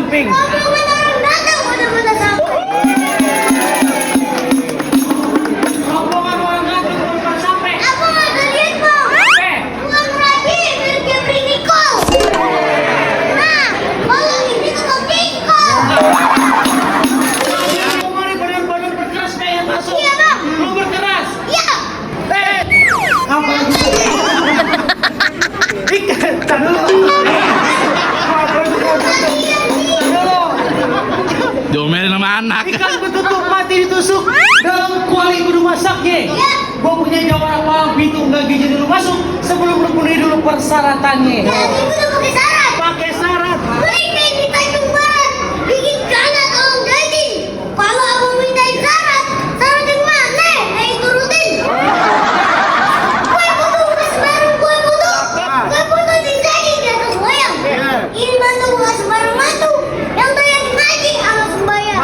samping. Ngomongin orang datang udah sampai. Rombongan orang datang udah sampai. Apa nggak kalian mau? Uang lagi biar dia beli Nicole. Nah, kalau ini tukang Nicole. Kemarin benar-benar berkeras kayak masuk. Iya, Bang. Lu berkeras. Iya. Apa? Ikan, tar dulu. Diomelin sama anak. Ikan betutuk mati ditusuk dalam kuali kudu masaknya. Iya. Gua punya jawaban Palang Pintu nggak gizi dulu masuk sebelum lu penuhi dulu persyaratannya. Jadi udah pakai syarat. Pakai syarat. Beli kayak di Tanjung Barat. Bikin kana tolong jadi. Kalau aku mintain syarat yang mana? Yang turutin. Kue putu nggak sembarang kue putu. Kue putu disaji di atas wayang. Ini batu nggak sembarang batu. Yang tayang ngaji sama sembayang.